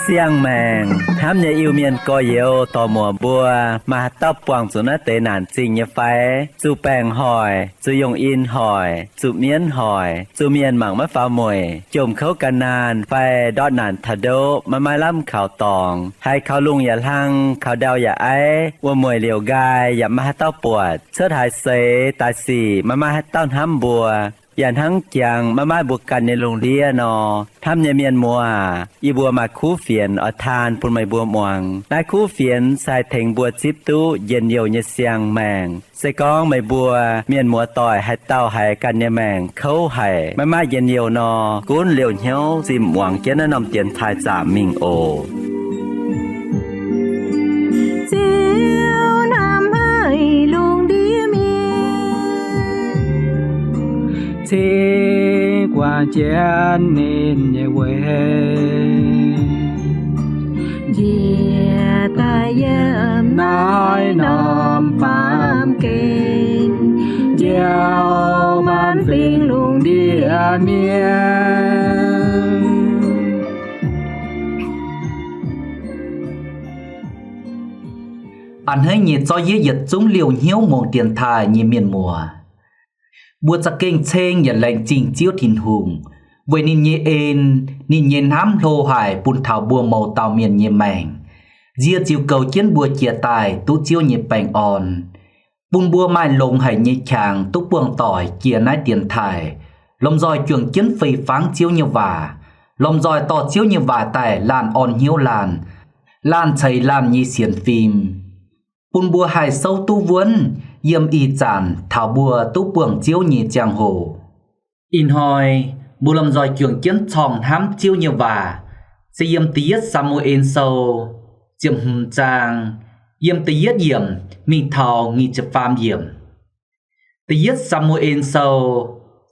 Siang-maengc hnamv nyei Iu-Mienh gorx-youz dorc-muoc mbuo, maaih haaix dauh buangh zuqc naaiv deix naanc zingh nyei fai? Zuqc baengc hoic, zuqc yungh in hoic, zuqc mienv hoic, zuqc mienh mangc maiv faaux mueic, jomc kouv gan naanh fai ndortv naanc taux ndoqv maiv maaih lamh kaux dorngx, haiz kaux lungh yaac hlang, kaux ndau yaac aiv, wuom-mueic liouc nqaai yaac maiv maaih haaix dauh buatc, cuotv haaix seix daaih sic maiv maaih haaix dauh hnamv mbuo, yaac hnangv jangx maiv maaih mbuo ganh nyei lungh ndiev nor. Hnamv nyei mienh muoz aac, yie mbuo maaih kuv fienx oix taan bun meih mbuo muangx. Naaiv kuv fienx se haih tengx mbuo zipv duqv njien-youh nyei siang-maengc. Se gorngv meih mbuo mienh muoz-doic haaix dauh haiz ganh nyei maengc kouv haic, maiv maaih njien-youh nor, gunv liouh hnyouv zinh muangx jienv naaiv norm dienx taaih zaamc mingh oc. Ziouv hnamv haic lungh ndiev mienh, cingx guangc jienv ninh nyei weic, njiec daaih yiem naaiv norm baamh gen, njoux maanc fingx lungh ndiev mienh. A'hneiv nyei zorqv yie yietc zungv liouh hnyouv mungh dienx taaih nyei mienh muoz, mbuo za'gengh ceng yaac laengz zingh Ziouv Tin-Hungh weic ninh nyei en, ninh nyei hnamv hlo haic bun taux mbuo mouz dauh mienh nyei maengc. Nzie ziux goux jienv mbuo jiex daaih duqv Ziouv nyei baengh orn, bun mbuo maaih longx haic nyei qangx duqv buangh doic jiex naaiv dienx taaih, lomh nzoih juangc jienv fei fangv Ziouv nyei waac, lomh nzoih dorh Ziouv nyei waac daaih laanh orn hnyouv laanh, laanh ceix laanh nyei sienx fim, bun mbuo haih souv duqv wuonv yiem ih zanc taux mbuo duqv buangh Ziouv nyei ziangh hoc. Ih hnoi mbuo lomh nzoih juangc jienv corngh hnamv Ziouv nyei waac, se yiem Da'yietv Saa^mu^en Sou ziepc hmz zaang, yiem da'yietv yiemc mingh taux nyic ziepc faam yiemc. Da'yietv Saa^mu^en Sou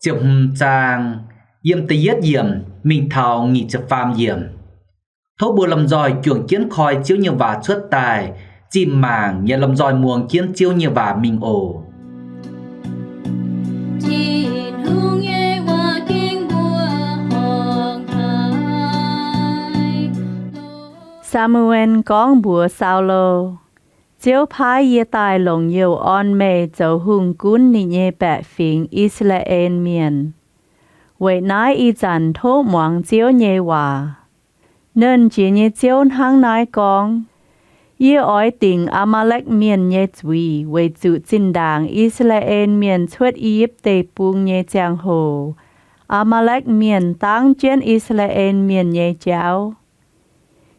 ziepc hmz zaang, yiem da'yietv yiemc mingh taux nyic ziepc faam yiemc. Tov mbuo lomh nzoih juangc jienv koi Ziouv nyei waac cuotv daaih, zinh mangc yaac lomh nzoih muangx jienv Ziouv nyei waac mingh oc. Tin-Hungh nyei waac ging mbuo horngc haic. Saa^mu^en gorngv mbuox Saulo, Ziouv paaiv yie daaih longc youh orn meih zoux hungh gunv ninh nyei baeqc fingx, I^saa^laa^en Mienh. Weic naaiv ih zanc tov muangx Ziouv nyei waac. Nernh Jiex nyei Ziouv hnangv naaiv gorngv, Yie oix dingc Aa^maa^lekv Mienh nyei zuiz weic zuqc zinh ndaangc I^saa^laa^en Mienh cuotv I^yipv Deic-Bung nyei ziangh hoc, Aa^maa^lekv Mienh dangv jienv I^saa^laa^en Mienh nyei jauv.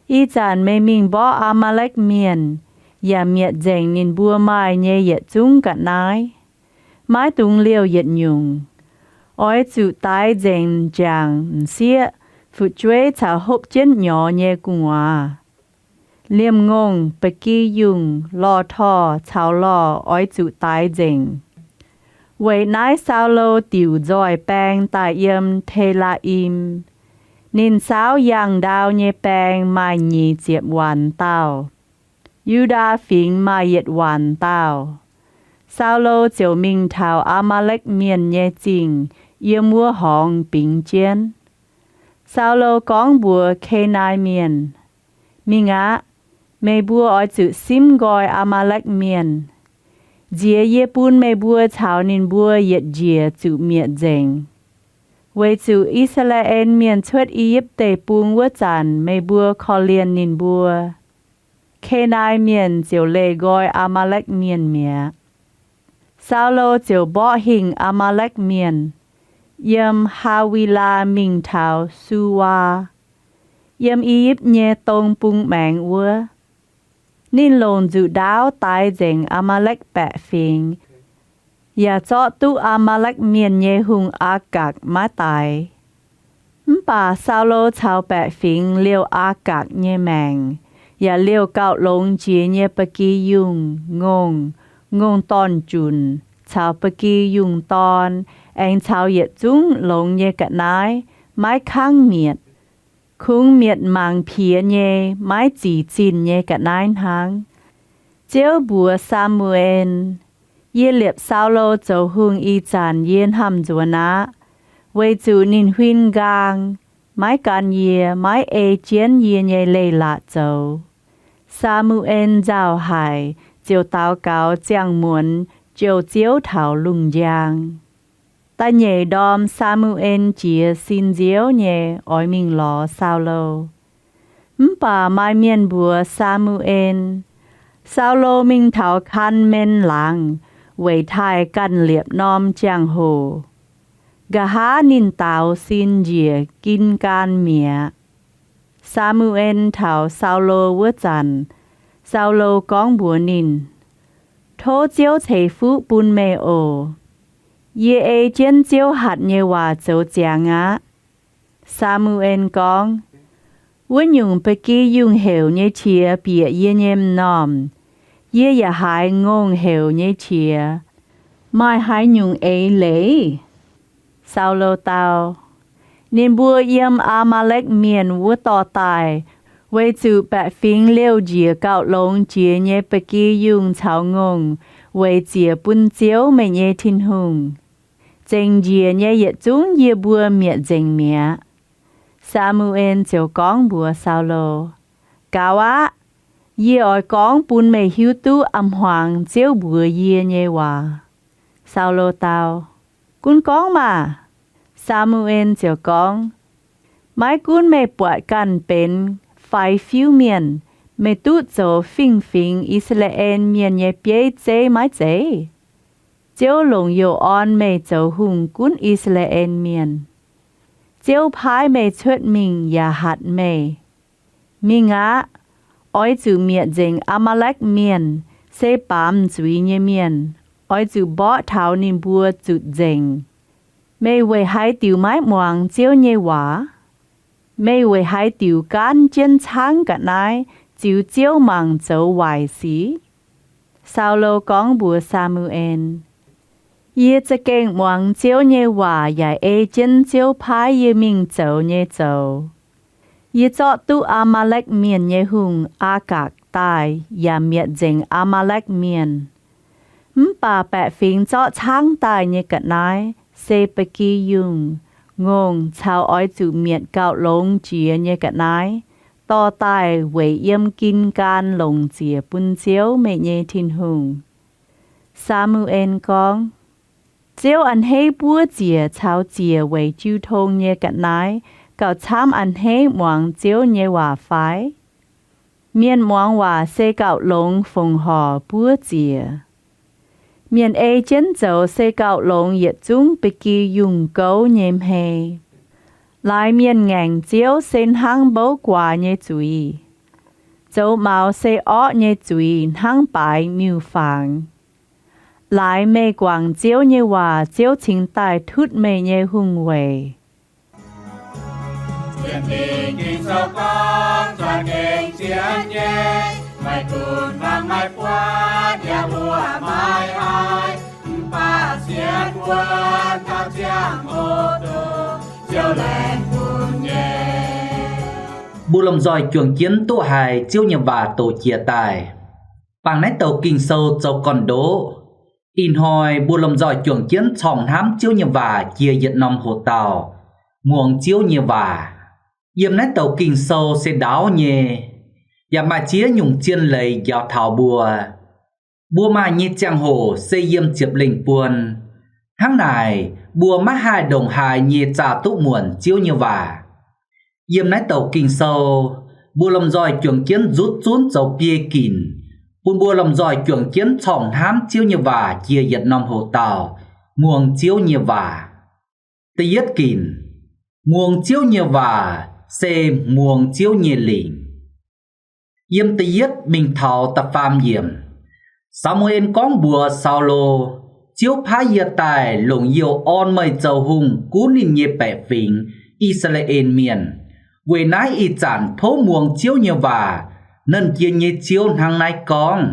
Ih zanc meih mingh mborqv Aa^maa^lekv Mienh, yaac mietc nzengc ninh mbuo maaih nyei yietc zungv ga'naaiv, maiv dungx liouh yietc nyungc. Oix zuqc daix nzengc m'jangc m'sieqv, fu'jueiv caux hopv jienv nyorx nyei gu'nguaaz. Liemh ngongh, ba'gi yungh, lorh torh caux lorh oix zuqc daix nzengc. Weic naaiv Saulo diuc nzoih baeng daaih yiem Te^laa^im. Ninh saauv yangh ndau nyei baeng maaih nyic ziepc waanc dauh. Yu^ndaa Fingx maaih yietc waanc dauh. Saulo ziouc mingh taux Aa^maa^lekv Mienh nyei zingh yiem wuov horngz bingx jienv. Saulo gorngv mbuox Kenai Mienh, Mingh aqv. Meih mbuo oix zuqc simv nqoi Aa^maa^lekv Mienh. Nziex yie bun meih mbuo caux ninh mbuo yietc njiec zuqc mietc nzengc. Weic zuqc I^saa^laa^en Mienh cuotv I^yipv Deic-Bung wuov zanc meih mbuo korv-lienh ninh mbuo. Kenai Mienh ziouc leih nqoi Aa^maa^lekv Mienh mi'aqv. Saulo ziouc mborqv hingh Aa^maa^lekv Mienh, yiem Haa^wi^laa mingh taux Suwaa, yiem I^yipv nyei dong bung maengx wuov. Ninh longc nzuqc ndaauv daix nzengc Aa^maa^lekv baeqc fingx, yaac zorqv duqv Aa^maa^lekv Mienh nyei hungh, Aa^gakc, maiv daix. Mv baac Saulo caux baeqc fingx liouh Aa^gakc nyei maengc, yaac liouh gauh longx jiex nyei ba'gi yungh, ngongh, ngongh dorn-junc caux ba'gi yungh dorn, aengx caux yietc zungv longx nyei ga'naaiv, maiv kangv mietc. kungx mietc mangc piex nyei, maiv zic zinh nyei ga'naaiv hnangv. Ziouv mbuox Saa^mu^en, Yie liepc Saulo zoux hungh ih zanc yie hnamv nzuonx aqv, weic zuqc ninh huin nqaang, maiv gan yie, maiv ei jienv yie nyei leiz-latc zoux. Saa^mu^en nzauh haic, ziouc daux gaux ziangh muonz jouh Ziouv taux lungh njang. Da'nyeic ndorm Saa^mu^en jiez sin nziouv nyei oix mingh lorz Saulo. Mv baac maaih mienh mbuox Saa^mu^en, Saulo mingh taux Kaan^men Laangz weic taaih ganh liepc norm jangx-hoc. Nqa'haav ninh daaux sin njiec gin gaan mi'aqv. Saa^mu^en taux Saulo wuov zanc, Saulo gorngv mbuox ninh, Tov Ziouv ceix fuqv bun meih oc. Yie ei jienv Ziouv hatc nyei waac zoux ziangx aqv. Saa^mu^en gorngv, Wuov nyungc ba'gi yungh heuc nyei qiex bieqc yie nyei m'normh. Yie yaac haiz ngongh heuc nyei qiex. Maaih haaix nyungc eix leiz? Saulo dau, Ninh mbuo yiem Aa^maa^lekv Mienh wuov dorh daaih, weic zuqc baeqc fingx liouh njiec gauh longx jiex nyei ba'gi yungh caux ngongh weic ziec bun Ziouv, meih nyei Tin-Hungh. Zengc njiec nyei yietc zungv yie mbuo mietc nzengc mi'aqv. Saa^mu^en ziouc gorngv mbuox Saulo, Gaux aqv. Yie oix gorngv bun meih hiuv duqv a'hmuangx Ziouv mbuox yie nyei waac. Saulo dau, Gunv gorngv maah! Saa^mu^en ziouc gorngv, Maiv gunv meih buatc ganh benx faix-fiuv mienh, meih duqv zoux fingx-fingx I^saa^laa^en Mienh nyei bieiv zeiv maiv zeiz? Ziouv longc youh orn meih zoux hungh gunv I^saa^laa^en Mienh. Ziouv paaiv meih cuotv mingh yaac hatc meih, Mingh aqv. Oix zuqc mietc nzengc Aa^maa^lekv Mienh, se baamz zuiz nyei mienh. Oix zuqc mborqv taux ninh mbuo zutc nzengc. Meih weic haaix diuc maiv muangx Ziouv nyei waac? Meih weic haaix diuc gaanv jienv caangv ga'naaiv ziux Ziouv mangc zoux waaic sic? Saulo gorngv mbuox Saa^mu^en, Yie za'gengh muangx Ziouv nyei waac yaac ei jienv Ziouv paaiv yie mingh zoux nyei zoux. Yie zorqv duqv Aa^maa^lekv Mienh nyei hungh, Aa^gakc, daaih yaac mietc nzengc Aa^maa^lekv Mienh. Mv baac baeqc fingx zorqv caangv daaih nyei ga'naaiv se ba'gi yungh, ngongh caux oix zuqc mietc gauh longx jiex nyei ga'naaiv dorh daaih weic yiem gin-gaan longc ziec bun Ziouv, meih nyei Tin-Hungh. Saa^mu^en gorngv, Ziouv a'hneiv buov ziec caux ziec weic jiu tong nyei ga'naaiv gauh camv a'hneiv muangx Ziouv nyei waac fai? Mienh muangx waac se gauh longx fongc horc buov ziec. Mienh ei jienv zoux se gauh longx yietc zungv ba'gi yungh gouv nyei hmei. Laaix mienh ngaengc Ziouv se hnangv mbouv guaax nyei zuiz. Zoux maux se orqv nyei zuiz hnangv baaix miuc-fangx. Laaix meih guangc Ziouv nyei waac, Ziouv cingx daaih tutv meih nyei hungh weic. Mbuo lomh nzoih juangc jienv duqv haiz Ziouv nyei waac doqc jiex daaih. Bangc naaiv douc Ging-Sou zoux gorn-ndoqv. Ih hnoi mbuo lomh nzoih juangc jienv corngh hnamv Ziouv nyei waac jiex yietc norm hoc dauh, muangx Ziouv nyei waac. Yiem naaiv douc Ging-Sou se ndaauv nyei, yaac maaih ziex nyungc zien leiz njaaux taux mbuo. Mbuo maaih nyei ziangh hoc se yiem ziepc lengh buon. Hnangv naaic, mbuo maiv haih ndongc haaix nyei zaah duqv muonc Ziouv nyei waac. Yiem naaiv douc Ging-Sou, mbuo lomh nzoih juangc jienv nzutv zunv zoux biei ginc, bun mbuo lomh nzoih juangc jienv corngh hnamv Ziouv nyei waac jiex yietc norm hoc dauh, muangx Ziouv nyei waac. Da'yietv ginc, muangx Ziouv nyei waac se muangx Ziouv nyei lingc. Yiem da'yietv mingh taux da'faam yiemc, Saa^mu^en gorngv mbuox Saulo, Ziouv paaiv yie daaih longc youh orn meih zoux hungh gunv ninh nyei baeqc fingx, I^saa^laa^en Mienh. Weic naaiv ih zanc tov muangx Ziouv nyei waac. Nernh Jien nyei Ziouv hnangv naaiv gorngv,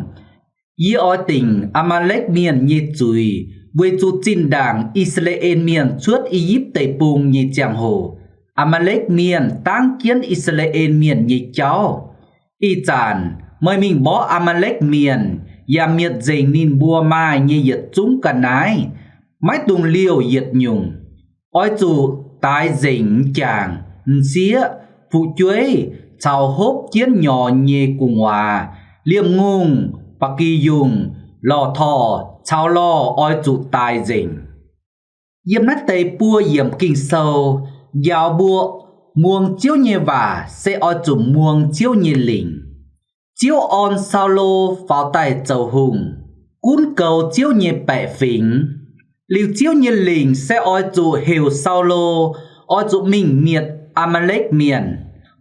Yie oix dingc Aa^maa^lekv Mienh nyei zuiz weic zuqc zinh ndaangc I^saa^laa^en Mienh cuotv I^yipv Deic-Bung nyei ziangh hoc. Aa^maa^lekv Mienh dangv jienv I^saa^laa^en Mienh nyei jauv. Ih zanc meih mingh mborqv Aa^maa^lekv Mienh, yaac mietc nzengc ninh mbuo maaih nyei yietc zungv ga'naaiv, maiv dungx liouh yietc nyungc. Oix zuqc daix nzengc m'jangc, m'sieqv, fu'jueiv caux hopv jienv nyorx nyei gu'nguaaz, liemh ngongh, ba'gi yungh, lorh torh caux lorh oix zuqc daix nzengc. Yiem naaiv deix buo yiemc Ging-Sou njaaux mbuo, muangx Ziouv nyei waac se oix zuqc muangx Ziouv nyei lingc. Ziouv orn Saulo faaux daaih zoux hungh, gunv goux Ziouv nyei baeqc fingx. Liuz Ziouv nyei lingc se oix zuqc heuc Saulo oix zuqc mingh mietc Aa^maa^lekv Mienh.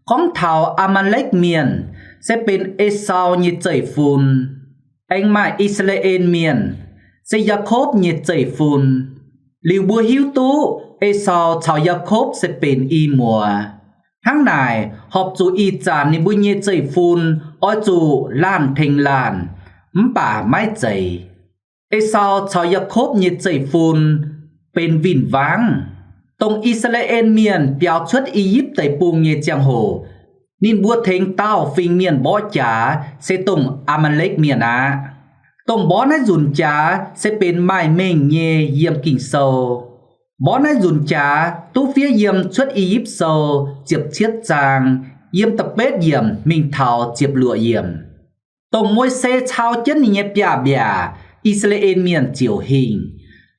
Gorngv taux Aa^maa^lekv Mienh se benx Esaau nyei zeiv-fun. Aengx maaih I^saa^laa^en Mienh, se Yaakopv nyei zeiv-fun. Liuz mbuo hiuv duqv Esaau caux Yaakopv se benx i muoz. Hnangv naaic, horpc zuqc ih zanc ninh mbuo nyei zeiv-fun oix zuqc laanh tengx laanh, mv baac maiv zeiz. Esaau caux Yaakopv nyei zeiv-fun benx win-wangv. Dongh I^saa^laa^en Mienh biaux cuotv I^yipv Deic-Bung nyei ziangh hoc, ninh mbuo tengx daauh fingx mienh mborqv jaax se dongh Aa^maa^lekv Mienh aqv. Dongh mborqv naaiv nzunc jaax se benx maaih mengh nyei yiem Ging-Sou. Mborqv naaiv nzunc jaax duqv fiev yiem Cuotv I^yipv Sou ziepc cietv zaang, yiem da'betv yiemc mingh taux ziepc luoqc yiemc. Dongh Mose cau jienv ninh nyei biaav-mbiaac, I^saa^laa^en Mienh ziouc hingh.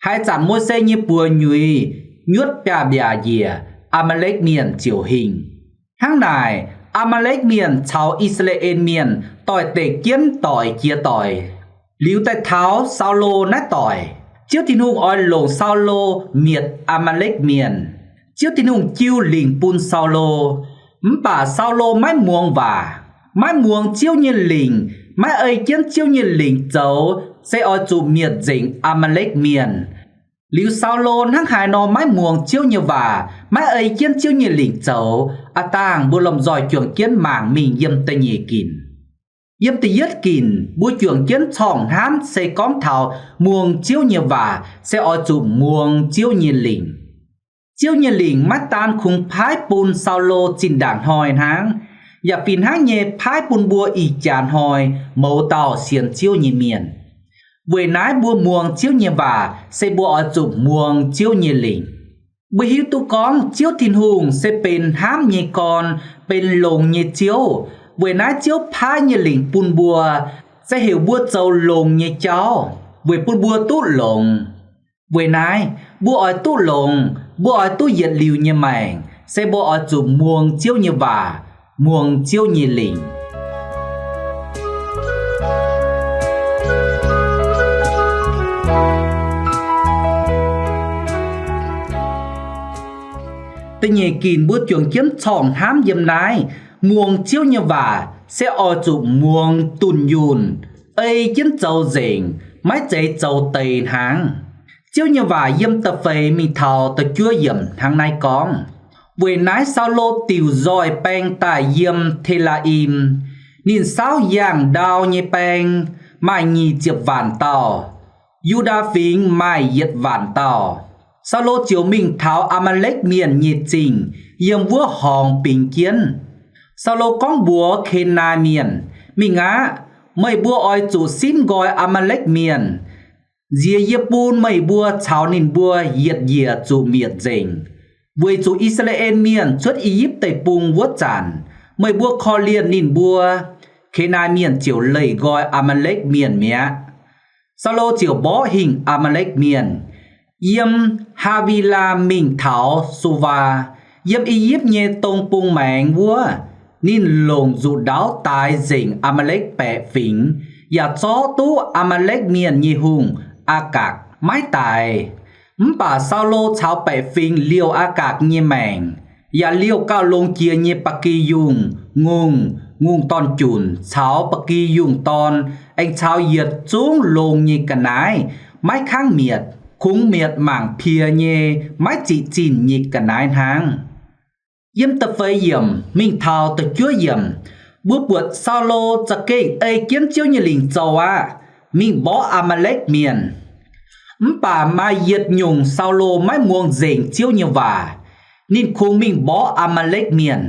Haaix zanc Mose nyei buoz nyuix nyuotv biaav-mbiaac njiec, Aa^maa^lekv Mienh ziouc hingh. Hnangv naaic, Aa^maa^lekv Mienh caux I^saa^laa^en Mienh doix-dekc jienv doic jiex doic, liuz daaih taux Saulo naaiv doic. Ziouv Tin-Hungh oix longc Saulo mietc Aa^maa^lekv Mienh. Ziouv Tin-Hungh jiu lingc bun Saulo, mv baac Saulo maiv muangx waac, maiv muangx Ziouv nyei lingc, maiv ei jienv Ziouv nyei lingc zoux se oix zuqc mietc nzengc Aa^maa^lekv Mienh. Liuz Saulo hnangv haaix nor maiv muangx Ziouv nyei waac, maiv ei jienv Ziouv nyei lingc zoux, a'dangh mbuo lomh nzoih juangc jienv mangc mingh yiem da'nyeic ginc. Yiem da'yietv ginc mbuo juangc jienv corngh hnamv se gorngv taux muangx Ziouv nyei waac se oix zuqc muangx Ziouv nyei lingc. Ziouv nyei lingc maiv daan kungx paaiv bun Saulo zinh ndaangc hnoi hnangv, yaac fih hnangv nyei paaiv bun mbuo ih jaax hnoi mouz dauh sienx Ziouv nyei mienh. Weic naaiv mbuo muangx Ziouv nyei waac se mbuo oix zuqc muangx Ziouv nyei lingc. Mbuo hiuv duqv gorngv Ziouv Tin-Hungh se benx hnamv nyei gorn, benx longx nyei Ziouv. Weic naaiv Ziouv paaiv nyei lingc bun mbuo, se heuc mbuo zoux longx nyei jauv, weic bun mbuo duqv longx. Weic naaiv, mbuo oix duqv longx, mbuo oix duqv yietc liuz nyei maengc, se mbuo oix zuqc muangx Ziouv nyei waac, muangx Ziouv nyei lingc. Da'nyeic ginc mbuo juangc jienv corngh hnamv yiem naaiv, muangx Ziouv nyei waac se oix zuqc muangx dunh yunh, ei jienv zoux nzengc, maiv zeiz zoux deix hnaangx. Ziouv nyei waac yiem da'feix mingh taux da'juov yiemc hnangv naaiv gorngv, weic naaiv Saulo diuc nzoih baeng daaih yiem Te^laa^im. Ninh saauv yangh ndau nyei baeng, maaih nyic ziepc waanc dauh. Yu^ndaa Fingx maaih yietc waanc dauh. Saulo ziouc mingh taux Aa^maa^lekv Mienh nyei zingh, yiem wuov horngz bingx jienv. Saulo gorngv mbuox Kenaan Mienh, Mingh aqv. Meih mbuo oix zuqc simv nqoi Aa^maa^lekv Mienh. Nziex yie bun meih mbuo caux ninh mbuo yietc njiec zuqc mietc nzengc, weic zuqc I^saa^laa^en Mienh cuotv I^yipv Deic-Bung wuov zanc, meih mbuo korv-lienh ninh mbuo. Kenaan Mienh ziouc leih nqoi Aa^maa^lekv Mienh mi'aqv. Saulo ziouc mborqv hingh Aa^maa^lekv Mienh, yiem Haa^vi^laa mingh taux Suwaa, yiem I^yipv nyei dong bung maengx wuov. Ninh longc nzuqc ndaauv daix nzengc Aa^maa^lekv baeqc fingx, yaac zorqv duqv Aa^maa^lekv Mienh nyei hungh, Aa^gakc, maiv daix. Mv baac Saulo caux baeqc fingx liouh Aa^gakc nyei maengc, yaac liouh gauh longx jiex nyei ba'gi yungh, ngongh, ngongh dorn-junc caux ba'gi yungh dorn, aengx caux yietc zungv longx nyei ga'naaiv, maiv kangv mietc, kungx mietc mangc piex nyei, maiv ziqc zinh nyei ga'naaiv hnangv. Yiem da'feix yiemc mingh taux da'juov yiemc, mbuo buatc Saulo za'gengh ei jienv Ziouv nyei lingc zoux aqv, mingh mborqv Aa^maa^lekv Mienh. Mv baac maaih yietc nyungc Saulo maiv muangx nzengc Ziouv nyei waac. Ninh kungx mingh mborqv Aa^maa^lekv Mienh.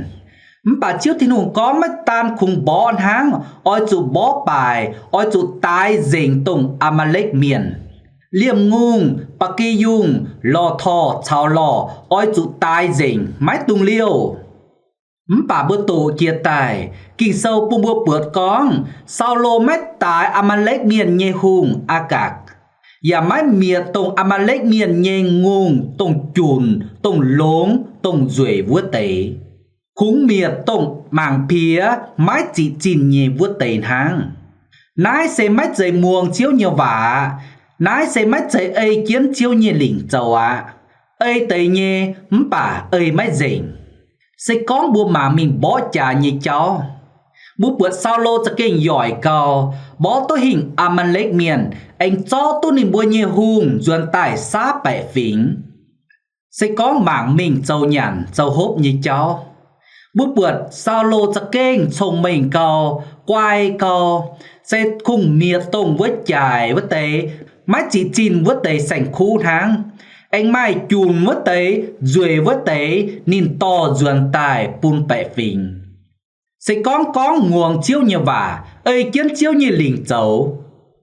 Mv baac Ziouv Tin-Hungh gorngv maiv daan kungx mborqv hnangv, oix zuqc mborqv baaic, oix zuqc daix nzengc dongh Aa^maa^lekv Mienh. Liemh ngongh, ba'gi yungh, lorh torh caux lorh oix zuqc daix nzengc, maiv dungx liouh. Mv baac mbuo doqc jiex daaih, Ging-Sou bun mbuo buatc gorngv, Saulo maiv daix Aa^maa^lekv Mienh nyei hungh, Aa^gakc, yaac maiv mietc dongh Aa^maa^lekv Mienh nyei ngongh, dongh junc, dongh longx, dongh nzueic wuov deix. Kungx mietc dongh mangc piex maiv ziqc zinh nyei wuov deix hnangv. Naaiv se maiv zeiz muangx Ziouv nyei waac aqv. Naaiv se maiv zeiz ei jienv Ziouv nyei lingc zoux aqv. Ei deix nyei, mv baac ei maiv nzengc. Se gorngv mbuo mangc mingh mborqv jaax nyei jauv, mbuo buatc Saulo za'gengh yoic gau, mborqv duqv hingh Aa^maa^lekv Mienh, aengx zorqv duqv ninh mbuo nyei hungh nzuonx daaih saav baeqc fingx. Se gorngv mangc mingh zoux nyanc zoux hopv nyei jauv, mbuo buatc Saulo za'gengh cong-mengh gau, guai gau, se kungx mietc dongh wuov jaic wuov deix, maiv ziqc zinh wuov deix saeng-kuv hnangv. Aengx maaih junc wuov deix, nzueic wuov deix, ninh dorh nzuonx daaih bun baeqc fingx. Se gorngv gorngv muangx Ziouv nyei waac, ei jienv Ziouv nyei lingc zoux,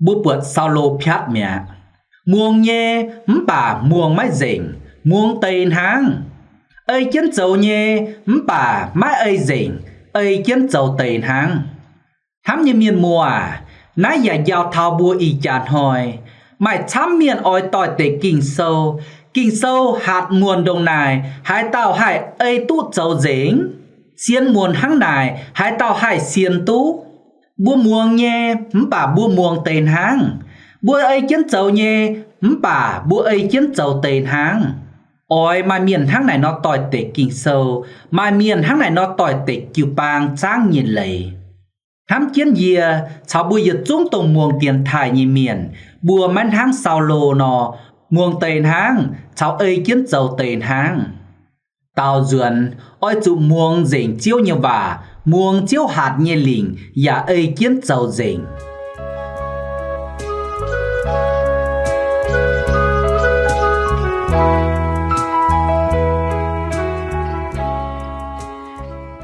mbuo buatc Saulo piatv mi'aqv. Muangx nyei, mv baac muangx maiv nzengc, muangx deix hnangv. Ei jienv zoux nyei, mv baac maiv ei nzengc, ei jienv zoux deix hnangv. Hnamv nyei mienh muoz aac, naaiv yaac njaaux taux mbuo ih jaax hnoi maaih camv mienh oix doix-dekc Ging-Sou. Ging-Sou hatc muonc ndongc naaic, haaix dauh haih ei duqv zoux nzengc? Sienx muonc hnangv naaic, haaix dauh haih sienx duqv? Mbuo muangx nyei, mv baac mbuo muangx deix hnangv. Mbuo ei jienv zoux nyei, mv baac mbuo ei jienv zoux deix hnangv. Oix maaih mienh hnangv naaic nor doix-dekc Ging-Sou, maaih mienh hnangv naaic nor doix-dekc jiu-baang zaangv nyei leiz. Hnamv jienv yie caux mbuo yietc zungv dongh muangx dienx taaih nyei mienh, mbuo maiv hnangv Saulo nor, muangx deix hnangv caux ei jienv zoux deix hnangv. Daaux nzuonx, oix zuqc muangx nzengc Ziouv nyei waac, muangx Ziouv hatc nyei lingc, yaac ei jienv zoux nzengc.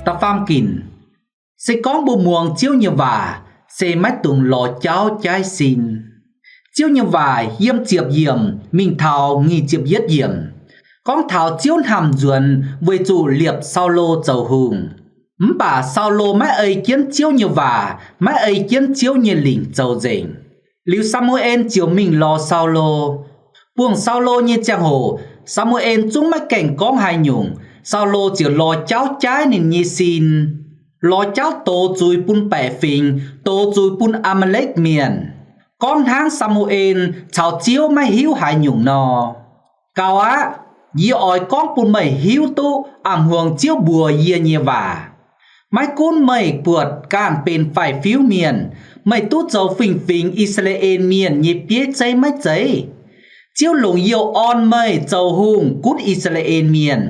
Da'faam ginc, se gorngv mbuo muangx Ziouv nyei waac, se maiv dungx lorz jauv jaaiv sin. Ziouv nyei waac yiem ziepc yiemc mingh taux nyic ziepc yietv yiemc gorngv taux Ziouv hnamv nzuonx weic zuqc liepc Saulo zoux hungh. Mv baac Saulo maiv ei jienv Ziouv nyei waac, maiv ei jienv Ziouv nyei lingc zoux nzengc. Liuz Saa^mu^en ziouc mingh lorz Saulo. Buangh Saulo nyei ziangh hoc, Saa^mu^en zungv maiv gaengh gorngv haaix nyungc. Saulo ziouc lorz jauv jaaiv ninh nyei sin, lorz jauv dox zuiz bun baeqc fingx, dox zuiz bun Aa^maa^lekv Mienh, gorngv hnangv Saa^mu^en caux Ziouv maiv hiuv haaix nyungc nor. Gaux aqv. Yie oix gorngv bun meih hiuv duqv a'hmuangx Ziouv mbuox yie nyei waac. Maiv gunv meih buatc ganh benx faix-fiuv mienh, meih duqv zoux fingx-fingx I^saa^laa^en Mienh nyei bieiv zeiv maiv zeiz? Ziouv longc youh orn meih zoux hungh gunv I^saa^laa^en Mienh.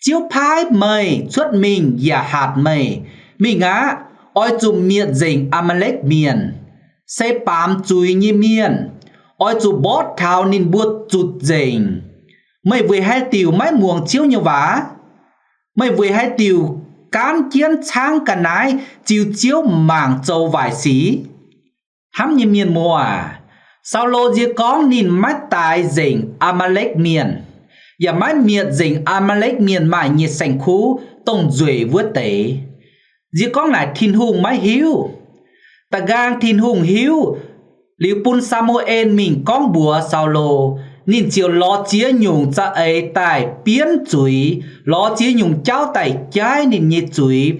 Ziouv paaiv meih cuotv mingh yaac hatc meih, Mingh aqv. Oix zuqc mietc nzengc Aa^maa^lekv Mienh, se baamz zuiz nyei mienh. Oix zuqc mborqv taux ninh mbuo zutc nzengc. Meih weic haaix diuc maiv muangx Ziouv nyei waac? Meih weic haaix diuc gaanv jienv caangv ga'naaiv ziux Ziouv mangc zoux waaic sic? Hnamv nyei mienh muoz aac, Saulo nziex gorngv ninh maiv daix nzengc Aa^maa^lekv Mienh, yaac maiv mietc nzengc Aa^maa^lekv Mienh maaih nyei saeng-kuv dongh nzueic wuov deix. Nziex gorngv naaic Tin-Hungh maiv hiuv. Da'nqaang Tin-Hungh hiuv, liuz bun Saa^mu^en mingh gorngv mbuox Saulo. Ninh ziouc lorz ziex nyungc za'eix daaih bienv zuiz, lorz ziex nyungc jauv daaih jaaiv ninh nyei zuiz,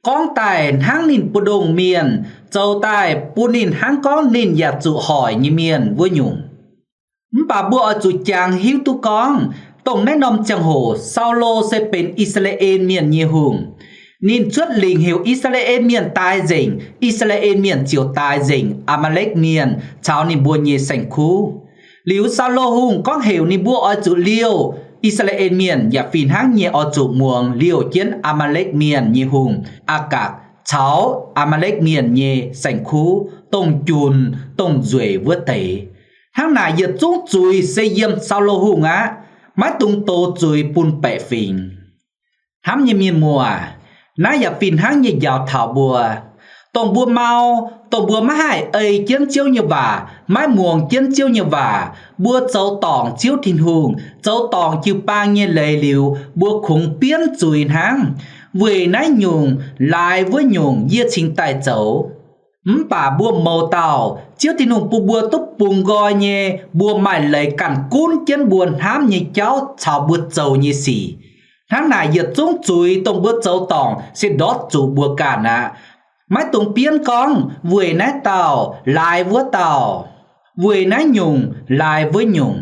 gorngv daaih hnangv ninh mbu'ndongx mienh, zoux daaih bun ninh hnangv gorngv ninh yaac zuqc hoic nyei mienh wuov nyungc. Mv baac mbuo oix zuqc jangx hiuv duqv gorngv, dongh naaiv norm ziangh hoc Saulo se benx I^saa^laa^en Mienh nyei hungh. Ninh cuotv lingc heuc I^saa^laa^en Mienh daix nzengc, I^saa^laa^en Mienh ziouc daix nzengc Aa^maa^lekv Mienh caux ninh mbuo nyei saeng-kuv. Liuz Saulo Hungh gorngv heuc ninh mbuo oix zuqc liouh I^saa^laa^en Mienh yaac fih hnangv nyei oix zuqc muangx liouh jienv Aa^maa^lekv Mienh nyei hungh, Aa^gakc, caux Aa^maa^lekv Mienh nyei saeng-kuv, dongh junc, dongh nzueic wuov deix. Hnangv naaic yietc zungv zuiz se yiem Saulo Hungh aqv. Maiv dungx dox zuiz bun baeqc fingx. Hnamv nyei mienh muoz, naaiv yaac fih hnangv nyei njaaux taux mbuo. Dongh mbuo mau, dongh mbuo maiv haih ei jienv Ziouv nyei waac, maiv muangx jienv Ziouv nyei waac, mbuo zoux dorngc Ziouv Tin-Hungh, zoux dorngc jiu-baang nyei leiz liuz, mbuo kungx bienv zuiz hnangv. Weic naaiv nyungc laaix wuov nyungc yie cingx daaih zoux. Mv baac mbuo mouz dauh, Ziouv Tin-Hungh bun mbuo duqv bungx nqoi nyei, mbuo maaih leiz ganh gunv jienv mbuo hnamv nyei jauv caux mbuo zoux nyei sic. Hnangv naaic yietc zungv zuiz dongh mbuo zoux dorngc se ndortv zuqc mbuo ganh aqv. Maiv dungx bienv gorngv weic naaiv dauh laaix wuov dauh, weic naaiv nyungc laaix wuov nyungc.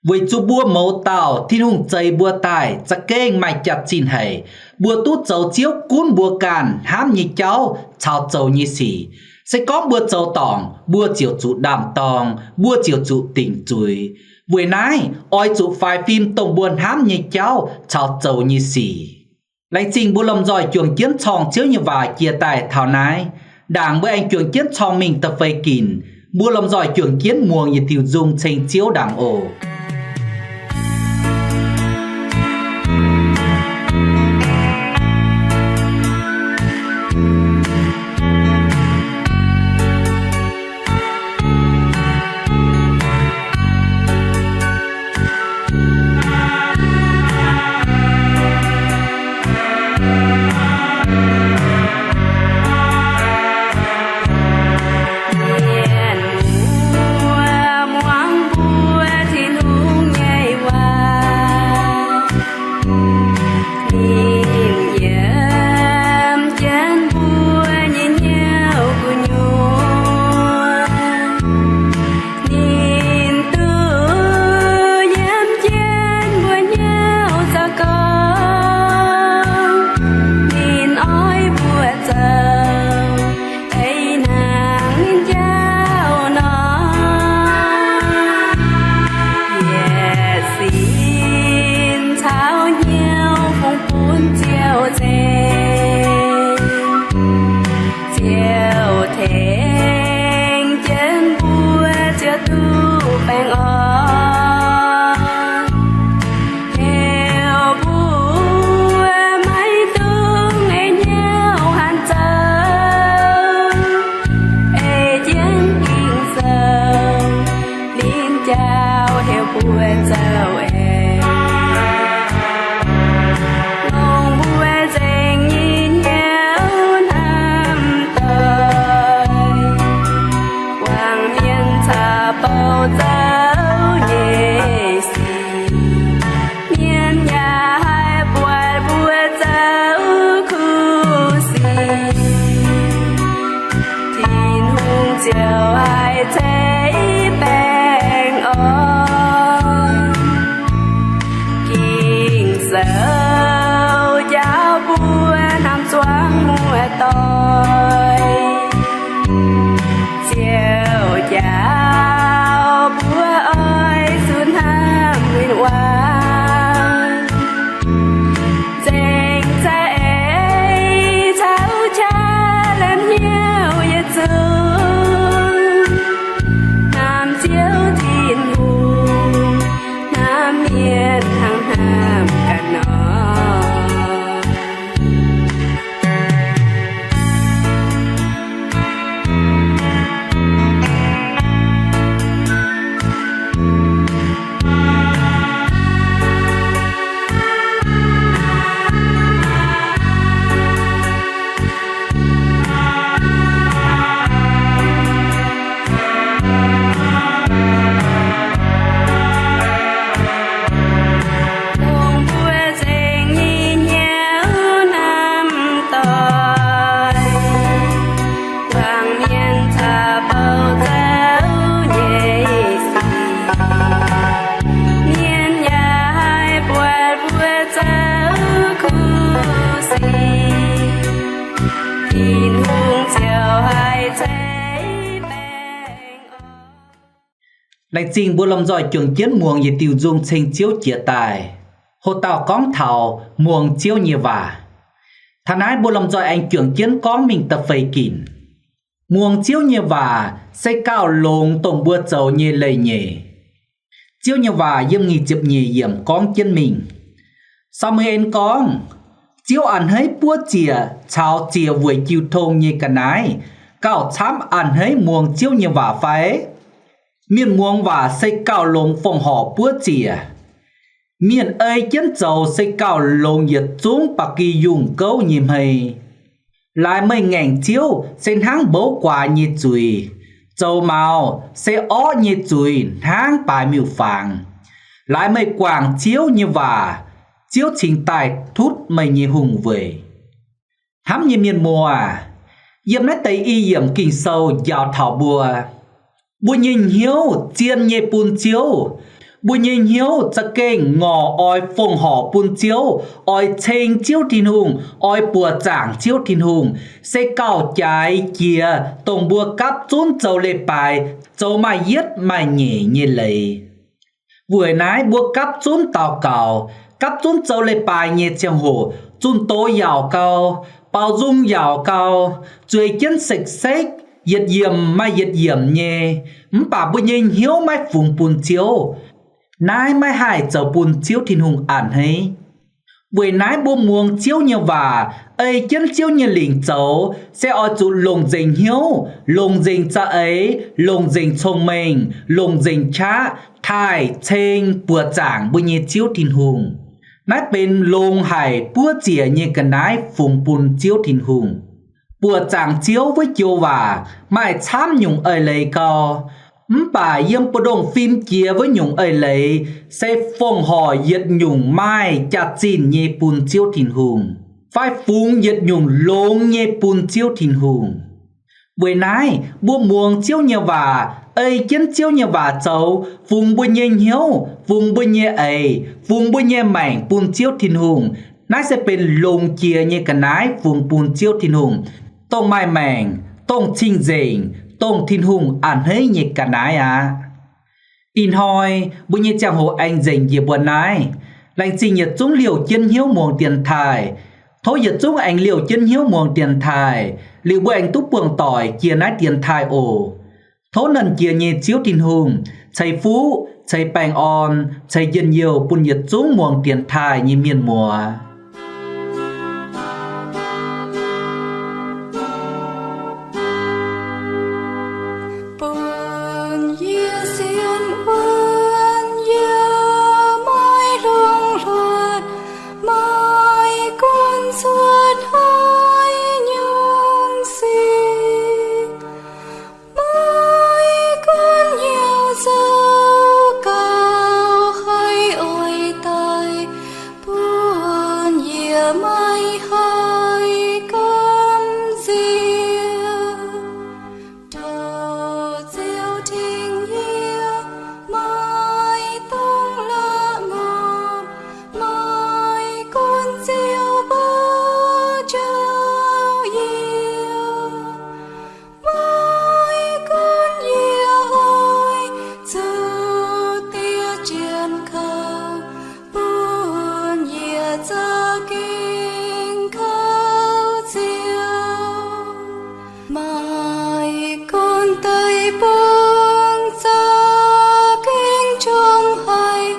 Weic zuqc mbuo mouz dauh Tin-Hungh zeix mbuo daaih za'gengh maaih jaax-zinh haic, mbuo duqv zoux Ziouv gunv mbuo ganh hnamv nyei jauv caux zoux nyei sic. Se gorngv mbuo zoux dorngc, mbuo ziouc zuqc ndaam-dorng, mbuo ziouc zuqc dingc zuiz. Weic naaiv oix zuqc faix fim dongh mbuo hnamv nyei jauv caux zoux nyei sic. Laengz zingh mbuo lomh nzoih juangc jienv corng Ziouv nyei waac jiex daaih taux naaiv. Ndaangc mbuo aengx juangc jienv corng mingh da'feix ginc, mbuo lomh nzoih juangc jienv muangx yietc diuh nzung ceng Ziouv ndaangc oc. Mienh muoz muangx mbuo Tin-Hungh nyei waac. Ninh yiem jienv mbuo nyei hnyouv gu'nyuoz. Ninh duqv yiem jienv mbuo hnyouv zaux gorngv, ninh oix mbuo zoux eix hnangv ninh jauv nor. Yietc sin caux hnyouv fungx bun Ziouv ceng. Ziouv tengx jienv mbuo ziouc duqv baengh orn. Heuc mbuo maiv dungx ei hnyouv hanc zoux, ei jienv Ging-Sou, ninh jauv heuc mbuo zoux eix. Longc mbuo nzengc nyei hnyouv hnamv doic, wangc mienh caux bouh zoux nyei sic. Mienh yaac haih buatc mbuo zoux kuv sic, Tin-Hungh ziouc haih ceix baengh orn. Ging-Sou jauv mbuo hnamv zuangx muoz-doic, Ziouv jauv mbuo oix zuqc hnamv win-wangv. Nzengc za'eix caux qaqv laanh hnyouv yietc zungv hnamv Ziouv Tin-Hungh, hnamv mienh hnangv hnamv ganh nor. Longc mbuo nzengc nyei hnyouv hnamv doic, wangc mienh caux bouh zoux nyei sic. Mienh yaac haih buatc mbuo zoux kuv sic, Tin-Hungh ziouc haih ceix baengh orn. Laengz zingh mbuo lomh nzoih juangc jienv muangx yietc diuh nzung ceng Ziouv jiex daaih. Hoc dauh gorngv taux muangx Ziouv nyei waac. Taux naaiv mbuo lomh nzoih aengx juangc jienv gorngv mingh da'feix ginc. Muangx Ziouv nyei waac se gauh longx dongh mbuo zoux nyei leiz-nyeic. Ziouv nyei waac yiem nyic ziepc nyeic yiemc gorngv jienv mingh. Saa^mu^en gorngv, Ziouv a'hneiv buov ziec caux ziec weic jiu tong nyei ga'naaiv gauh camv a'hneiv muangx Ziouv nyei waac fai? Mienh muangx waac se gauh longx fongc horc buov ziec. Mienh ei jienv zoux se gauh longx yietc zungv ba'gi yungh gouv nyei hmei. Laaix meih ngaengc Ziouv se hnangv mbouv guaax nyei zuiz, zoux maux se orqv nyei zuiz hnangv baaix miuc-fangx. Laaix meih guangc Ziouv nyei waac, Ziouv cingx daaih tutv meih nyei hungh weic. Hnamv nyei mienh muoz, yiem naaiv deix i yiemc Ging-Sou njaaux taux mbuo, mbuo nyei hnyouv zien nyei bun Ziouv. Mbuo nyei hnyouv za'gengh ngorc oix fongc horc bun Ziouv, oix ceng Ziouv Tin-Hungh, oix buoqc zaangc Ziouv Tin-Hungh, se gauh jaaix jiex dongh mbuo gapv zunv zoux leiz-baaix, zoux maaih yietv maaih nyeic nyei leiz. Weic naaiv mbuo gapv zunv daux gaux, gapv zunv zoux leiz-baaix nyei ziangh hoc, zunh doz yaauc gau, baaux nzung yaauc gau, zueiz jienv sekv-sekv, yietc yiemc maaih yietc yiemc nyei, mv baac mbuo nyei hnyouv maiv fungx bun Ziouv. Naaiv maiv haih zoux bun Ziouv Tin-Hungh a'hneiv. Weic naaiv mbuo muangx Ziouv nyei waac, ei jienv Ziouv nyei lingc zoux, se oix zuqc longc nzengc hnyouv, longc nzengc za'eix, longc nzengc cong-mengh, longc nzengc qaqv taaih ceng buoqc zaangc mbuo nyei Ziouv Tin-Hungh. Naaiv benx longx haic buov ziec nyei ga'naaiv fungx bun Ziouv Tin-Hungh. Buoqc zaangc Ziouv wuov joux waac maaih camv nyungc eix-leiz gau, mv baac yiem buoz-ndongh fim jiex wuov nyungc eix-leiz se fongc horc yietc nyungc maaih jaax-zinh nyei bun Ziouv Tin-Hungh, fai fungx yietc nyungc longx nyei bun Ziouv Tin-Hungh. Weic naaiv mbuo muangx Ziouv nyei waac, ei jienv Ziouv nyei waac zoux, fungx mbuo nyei hnyouv, fungx mbuo nyei eix, fungx mbuo nyei maengc bun Ziouv Tin-Hungh, naaiv se benx longx jiex nyei ga'naaiv fungx bun Ziouv Tin-Hungh, dongh maaih maengc, dongh cing-nzengc, dongh Tin-Hungh a'hneiv nyei ga'naaiv aqv. Ih hnoi mbuo nyei ziangh hoc aengx nzengc njiec mbuo naaiv. Laengz zingh yietc zungv liouh jienv hnyouv muangx dienx taaih. Tov yietc zungv aengx liouh jienv hnyouv muangx dienx taaih, liuz mbuo aengx duqv buangh doic jiex naaiv dienx taaih oc. Tov Nernh Jiex nyei Ziouv Tin-Hungh ceix fuqv ceix baengh orn ceix njien-youh bun yietc zungv muangx dienx taaih nyei mienh muoz. Bun yie sienx wuonv yie maiv lungh hluoqc, maiv gunv cuotv haaix nyungc sic, maiv gunv hnyouv zoux gauh haiz oix daic, bun yie maiv haih gamh nziex. Tov Ziouv tengx yie, maiv dungx la'nqorngv, maiv gunv Ziouv mbuo njoux yie, maiv gunv yie oix zuqc diev jienv kaux, bun yie za'gengh kaux Ziouv. Maiv gunv deic-bung za'gengh jomc haic,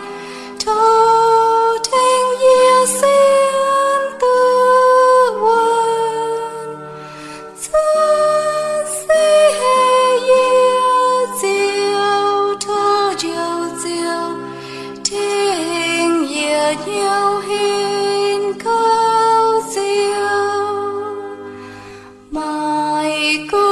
tov tengx yie sienx duqv wuonv. Cuotv seix heh yie Ziouv, tov Njoux Ziouv tengx yie hnyouv henv kaux Ziouv. Maiv gunv